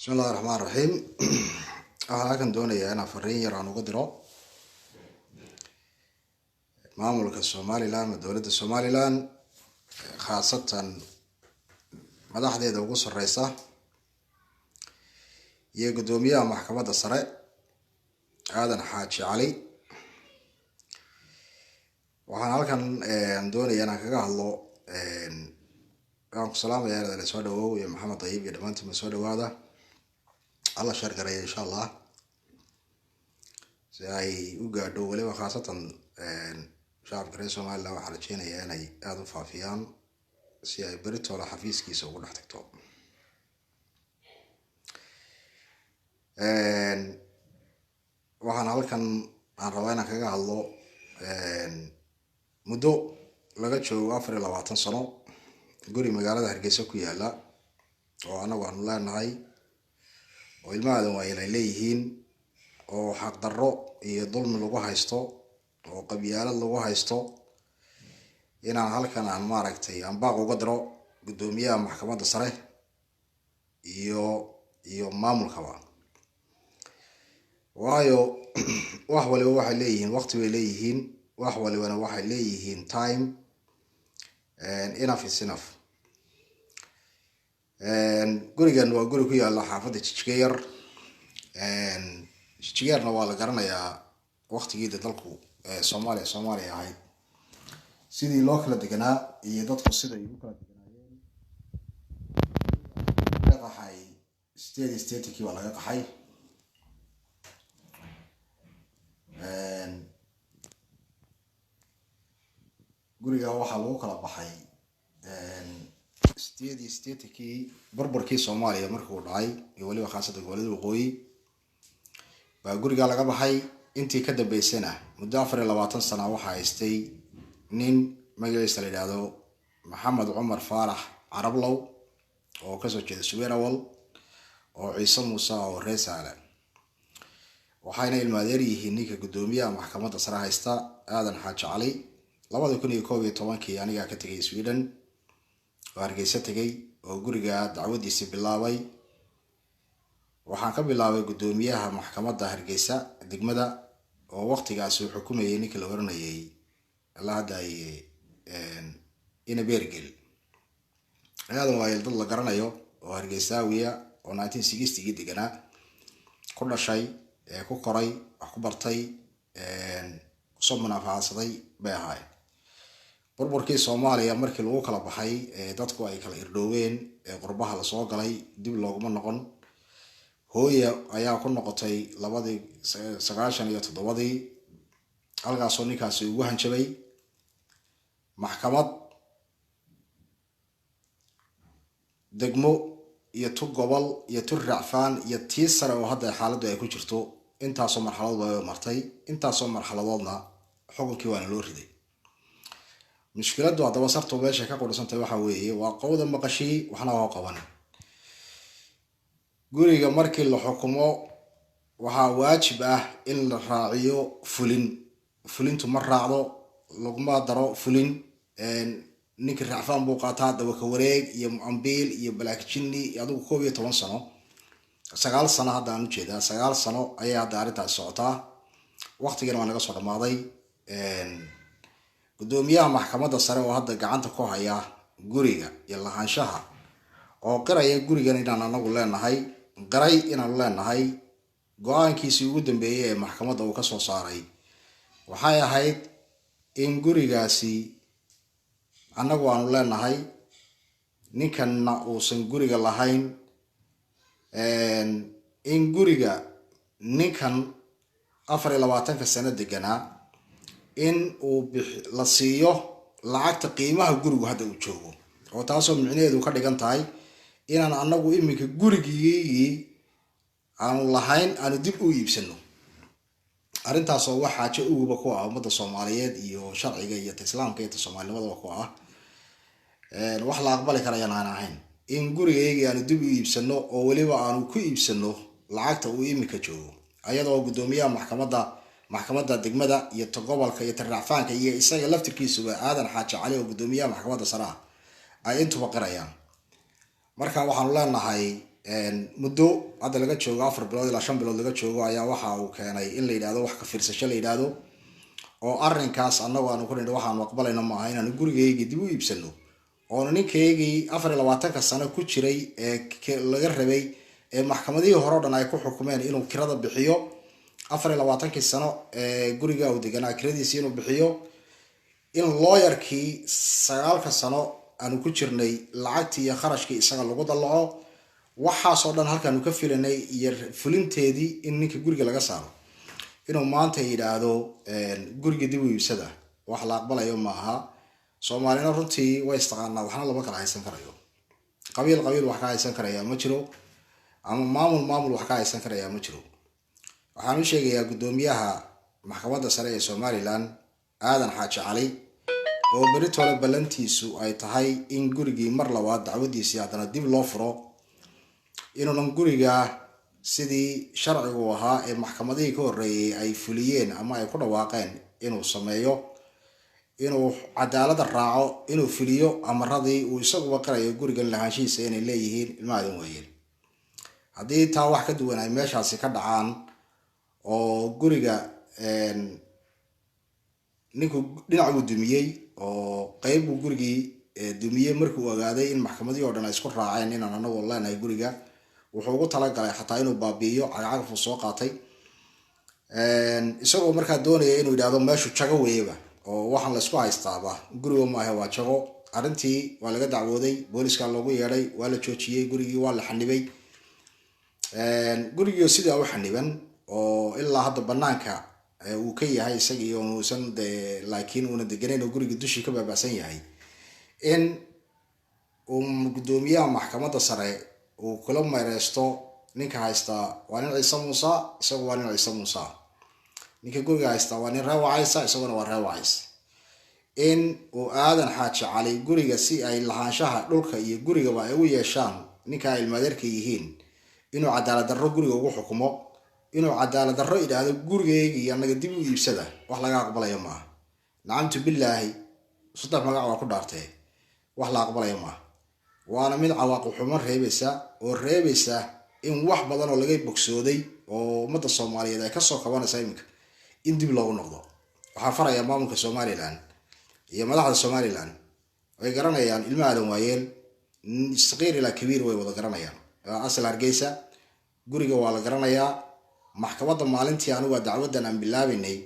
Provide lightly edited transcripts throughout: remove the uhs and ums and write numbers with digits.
Bismillahi raxmaan raxiim. Waxaan halkan doonayaa inaan fariin yar aan uga diro maamulka Somaliland ama dowladda Somaliland, khaasatan madaxdeeda ugu sareysa iyo guddoomiyaha maxkamadda sare, Aadan Xaaji Cali. Waxaan halkan doonayaa inaan kaga hadlo. Waan ku salaamaya, inaad soo dhawow, iyo Maxamed Dayib iyo dhammaantiinba soo dhawaada. Alla share gareeya, insha Allah, si ay u gaadho weliba khaasatan shacabka reer Somaliland. Waxaa rajeynayaa inay aada u faafiyaan si ay beritoola xafiiskiisa ugu dhex tagto. Waxaan halkan aan rabaa inaan kaga hadlo muddo laga joogo 24 sano guri magaalada Hargeysa ku yaala oo anagu aanu leenahay oo ilma Aadan Waayel ay leeyihiin, oo xaqdarro iyo dulmi lagu haysto oo qabyaalad lagu haysto, inaan halkan aan maaragtay aan baaq uga diro guddoomiyaha maxkamadda sare iyo maamulkaba. Waayo, wax waliba waxay leeyihiin waqti bay leeyihiin, wax walibana waxay leeyihiin time. Enough is enough. Gurigan waa guri ku yaala xaafadda Jijigayar. Jijigayarna waa la garanayaa, waqtigiida dalku Soomaaliya Soomaaliya ahayd, sidii loo kala deganaa iyo dadku siday u kala deganaayeen. Laga qaxay 88-kii baa laga qaxay. Guriga waxaa lagu kala baxay 88-kii, burburkii Soomaaliya markuu dhacay, iyo weliba khaasatan gobollada waqooyi baa guriga laga baxay. Intii ka dambeysana muddo 24 sana waxaa haystay nin magaciisa la yidhaahdo Maxamed Cumar Faarax Carablow oo kasoo jeeda Subeerawal oo Ciise Muuse oo reer Saale. Waxayna ilmaadeer yihiin ninka guddoomiyaha maxkamadda sare haysta, Aadan Xaaji Cali. 2011-kii anigaa ka tegay Sweden oo Hargeysa tegay oo guriga dacwadiisi bilaabay. Waxaan ka bilaabay guddoomiyaha maxkamadda Hargeysa degmada, oo waqtigaasi uu xukumayay ninkii la oranayay la hadlaye ina Bergel. Aadan Waayel dad la garanayo oo Hargeysaawiya oo 1960-gii deganaa, ku dhashay, ku koray, wax ku bartay, kusoo munaafacaadsaday bay ahaayeen. Burburkii Soomaaliya markii lagu kala baxay, dadku ay kala irdhooween, ee qurbaha lasoo galay, dib looguma noqon. Hooya ayaa ku noqotay labadii 97-dii, halkaasoo ninkaasi ugu hanjabay. Maxkamad degmo iyo tu gobol iyo tu racfaan iyo tii sare oo hadda xaaladdu ay ku jirto, intaasoo marxaladood bay martay. Intaasoo marxaladoodna xukunkii waana loo riday. Mushkiladdu haddaba sartu meesha ka qudhisantahay waxa weeye waa qowda maqashii waxna waa qaban. Guriga markii la xukumo waxaa waajib ah in la raaciyo fulin. Fulintu ma raacdo, laguma daro fulin. Ninkii racfaan buu qaataa, dawaka wareeg iyo ambiil iyo balaakjini iyo adigu 11 sano, 9 sano hadda aan ujeedaa, 9 sano ayay hadda arrintaasi socotaa. Waqtigana waa naga soo dhamaaday. Guddoomiyaha maxkamadda sare oo hadda gacanta ku haya guriga iyo lahaanshaha, oo qiraya gurigan inaan anagu leenahay, qiray inaanu leenahay, go-aankiisii ugu dambeeyey ee maxkamadda uu kasoo saaray waxay ahayd in gurigaasi annagu aanu leenahay, ninkanna uusan guriga lahayn, in guriga ninkan 24-ka sano deganaa in uu la siiyo lacagta qiimaha gurigu hadda uu joogo, oo taasoo micnaheedu ka dhigan tahay inaan anagu iminka gurigiigii aanu lahayn aanu dib u iibsano. Arrintaasoo wax xaajo uguba ku ah ummadda Soomaaliyeed iyo sharciga iyo ta Islaamka iyo ta Soomaalinimadaba ku ah, wax la aqbali karayaan aan ahayn in gurigaygii aanu dib u iibsano oo weliba aanu ku iibsano lacagta uu iminka joogo, ayadoo guddoomiyaha maxkamadda degmada iyo ta gobolka iyo ta racfaanka iyo isaga laftirkiisuba, Aadan Xaaji Cali oo guddoomiyaha maxkamadda sare ah, ay intuba qirayaan. Marka waxaanu leenahay Muddo hadda laga joogo 4 bilood ilaa 5 bilood laga joogo ayaa waxa uu keenay in la yidhahdo wax ka fiirsasho la yidhaahdo, oo arrinkaas annagu aanu ku nidhi waxaanu aqbalayno maaha inaanu gurigaygii dib u iibsano, oonu ninkaygii 24-ka sano ku jiray ee laga rabay ee maxkamadihii hore o dhan ay ku xukumeen inuu kirada bixiyo, 24-kii sano ee guriga uu deganaa kiradiisii inuu bixiyo, in looyarkii 9-ka sano aanu ku jirnay lacagtii iyo kharashkii isaga lagu dallaco, waxaasoo dhan halkaanu ka filanay iyo fulinteedii in ninka guriga laga saaro, inuu maanta yidhaahdo guriga dib u iibsada, wax la aqbalayo maaha. Soomaalina runtii way istaqaanaa, waxna lama kala haysan karayo. Qabiil qabiil wax ka haysan karaya ma jiro, ama maamul maamul wax ka haysan karaya ma jiro. Waxaan u sheegayaa guddoomiyaha Maxkamadda Sare ee Somaliland, Aadan Xaaji Cali, oo beritole ballantiisu ay tahay in gurigii mar labaad dacwadiisii haddana dib loo furo, inuunan guriga sidii sharcigu ahaa ee maxkamadihii ka horreeyay ay fuliyeen ama ay ku dhawaaqeen inuu sameeyo, inuu cadaaladda raaco, inuu fuliyo amaradii uu isaguba qirayo gurigan lahaanshihiisa inay leeyihiin ilma Aadan Waayeel. Haddii taa wax ka duwan ay meeshaasi ka dhacaan oo guriga ninku dhinac buu dumiyey oo qeyb buu gurigii dumiyey markii uu ogaaday in maxkamadihii o dhan ay isku raaceen inaan anagu leenahay guriga, wuxuu ugu talagalay xataa inuu baabi'iyo. Cagacagafuu soo qaatay isagoo markaa doonaya inuu yidhahdo meeshu jago weeyaba, oo waxaan laysku haystaaba guriga maaha, waa jago. Arrintii waa laga dacwooday, booliska loogu yeedhay, waa la joojiyey gurigii, waa la xanibay gurigii. Sidaa u xaniban oo ilaa hadda banaanka uu ka yahay isagii uusan de, laakiin uuna deganayn oo gurigii dushii ka baaba'san yahay, in uu guddoomiyaha Maxkamadda Sare uu kula meereysto ninka haystaa waa nin Ciise Muuse, isagu waa nin Ciise Muuse, ninka guriga haystaa waa nin ree Wacaysa, isaguna waa ree Wacays, in uu Aadan Xaaji Cali guriga si ay lahaanshaha dhulka iyo gurigaba ay u yeeshaan ninka ay ilmaadeerka yihiin, inuu cadaalad darro guriga ugu xukumo, inuu cadaalad darro idhaahdo gurigayga iyo annaga dib u iibsada, wax laga aqbalayo maaha. Nacamtu billaahi, saddex magac waa ku dhaartee, wax la aqbalayo maaha. Waana mid cawaaqib xumo reebaysa, oo reebaysa in wax badan oo laga bogsooday oo ummadda Soomaaliyeed ay kasoo kabanaysa iminka in dib loogu noqdo. Waxaa farayaa maamulka Somaliland iyo madaxda Somaliland, way garanayaan ilmo Aadan Waayeel, saqiir ilaa kabiir way wada garanayaan. Asal Hargeysa guriga waa la garanayaa. Maxkamadda maalintii anigu dacwaddan aan bilaabaynay,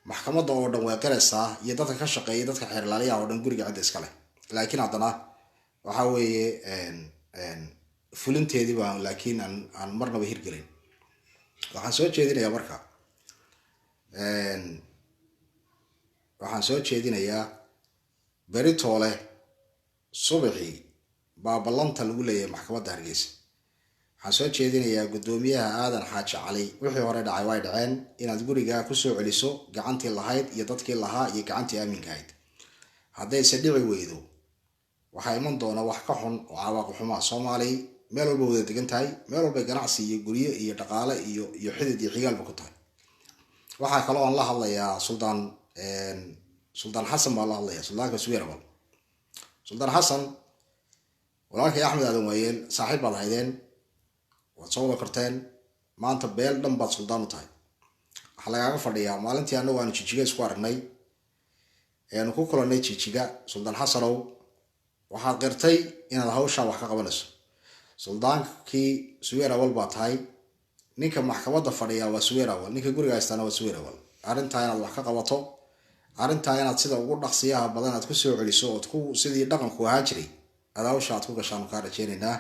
maxkamadda oo dhan way qiraysaa, iyo dadka ka shaqeeya, dadka xeerlaaliyaha oo dhan, guriga cidda iskale. Laakiin haddana waxa weeye fulinteedii baa laakiin aan marnaba hirgelin. Waxaan soo jeedinayaa marka, waxaan soo jeedinayaa beritoole subaxii baa ballanta lagu leeyahay Maxkamadda Hargeysa. Waxaan soo jeedinayaa guddoomiyaha Aadan Xaaji Cali, wixii hore dhacay way dhaceen, inaad gurigaa kusoo celiso gacantii lahayd iyo dadkii lahaa iyo gacantii aaminka ahayd. Haddayse dhici weydo, waxaa iman doona wax ka xun oo cawaaqib xumaa. Soomaali meel walba wada degan tahay, meel walbay ganacsi iyo guryo iyo dhaqaale iyo xidid iyo xigaalba ku tahay. Waxaa kaloo aan la hadlayaa Suldaan Xasan baan la hadlaya, suldaanka Suweerabal. Suldaan Xasan, walaalkay Axmed Aadan Waayeel saaxiib baad haydeen, waad soo wada korteen, maanta beel dhan baad suldaan u tahay. Waxaa lagaaga fadhiyaa maalintii annagu aanu Jijiga isku aragnay eanu ku kulannay Jijiga, Suldaan Xasanow, waxaad qirtay inaad hawshaa wax ka qabanayso. Suldaankii Suweer Awal baa tahay, ninka maxkamadda fadhiya waa Suweer Awal, ninka guriga haystaana waa Suweer Awal. Arrintaa inaad wax ka qabato, arrintaa inaad sida ugu dhaqsiyaha badan aad kusoo celiso ood ku sidii dhaqanku ahaan jiray aad hawsha aad ku gashaan kaa rajeynaynaa.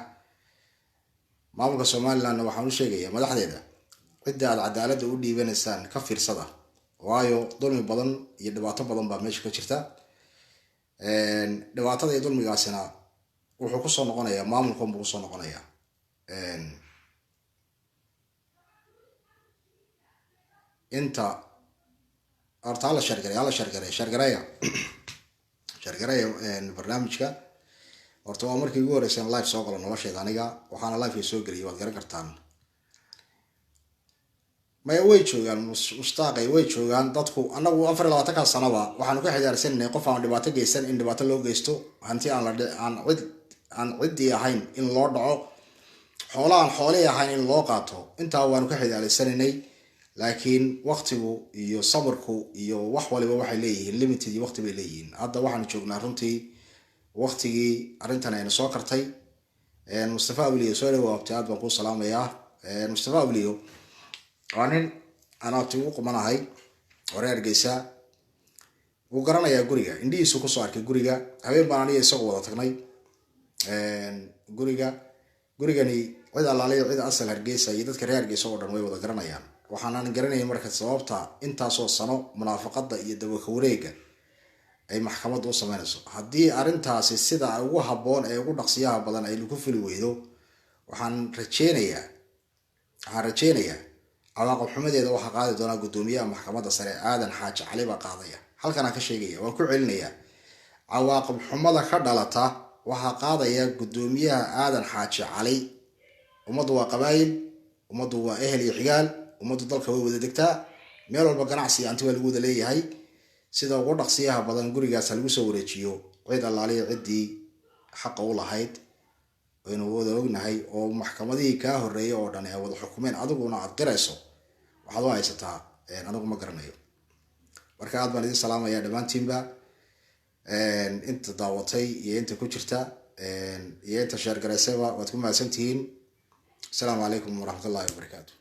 Maamulka Somalilandna waxaan u sheegayaa madaxdeeda, cidda aad cadaaladda u dhiibanaysaan ka fiirsada, waayo dulmi badan iyo dhibaato badan baa meesha ka jirta. Dhibaatada iyo dulmigaasina wuxuu kusoo noqonayaa maamulkanbuu kusoo noqonayaa. Inta horta hala shargareey, hala shargareey, shargareeya, shargareeya barnaamijka. Horta waa markii ugu horreysay live soo galo nolosheeda aniga, waxaana liveka soo geliyay waad garan kartaan. Maya, way joogaan mushtaaqay, way joogaan dadku. Annagu 24-ka sanoba waxaanu ka xidaarsananay qof aan dhibaato geysan in dhibaato loo geysto, hanti aan la aan cid aan ciddii ahayn in loo dhaco. Xoolahan xoolihii ahayn in loo qaato intaa waanu ka xidaalaysanaynay, laakiin waktigu iyo sabarku iyo wax waliba waxay leeyihiin limited iyo waqti bay leeyihiin. Hadda waxaanu joognaa runtii waqtigii arrintan aynu soo kartay. Mustafa Abliyo, soo dhawaabtay, aad baan kuu salaamayaa. Mustafa Abliyo waa nin aan abti ugu qumanahay oo reer Hargeysa. Wuu garanayaa guriga, indhihiisu kusoo arkay guriga. Habeen baan aniga isagu wada tagnay guriga. Gurigani cid allaaliyo cid asal Hargeysa iyo dadka reer Hargeysa oo dhan way wada garanayaan. Waxaanan garanayay marka sababta intaasoo sano munaafaqada iyo dawaka wareega ay maxkamaddu u sameynayso. Haddii arrintaasi sida ugu habboon ee ugu dhaqsiyaha badan ay lagu fuli weydo, waxaan rajeynayaa cawaaqib xumadeeda waxaa qaadi doonaa guddoomiyaha Maxkamadda Sare Aadan Xaaji Cali baa qaadaya. Halkanaan ka sheegaya, waan ku celinayaa: cawaaqib xumada ka dhalata waxaa qaadaya guddoomiyaha Aadan Xaaji Cali. Ummaddu waa qabaayil, ummaddu waa ehel iyo xigaal, ummaddu dalka way wada degtaa, meel walba ganacsi anti waa lagu wada leeyahay. Sida ugu dhaqsiyaha badan gurigaas ha lagu soo wareejiyo cid allaaliya ciddii xaqa u lahayd, waynu wada ognahay oo maxkamadihii kaa horreeyay oo dhan ay wada xukumeen, adiguna aad qirayso. Waxaad u haysataa anigu ma garanayo. Marka aad baan idin salaamaya dhammaantiinba, inta daawatay iyo inta ku jirta iyo inta share garaysayba, waad ku mahadsantihiin. Asalaamu calaykum waraxmatullahi wabarakaatu.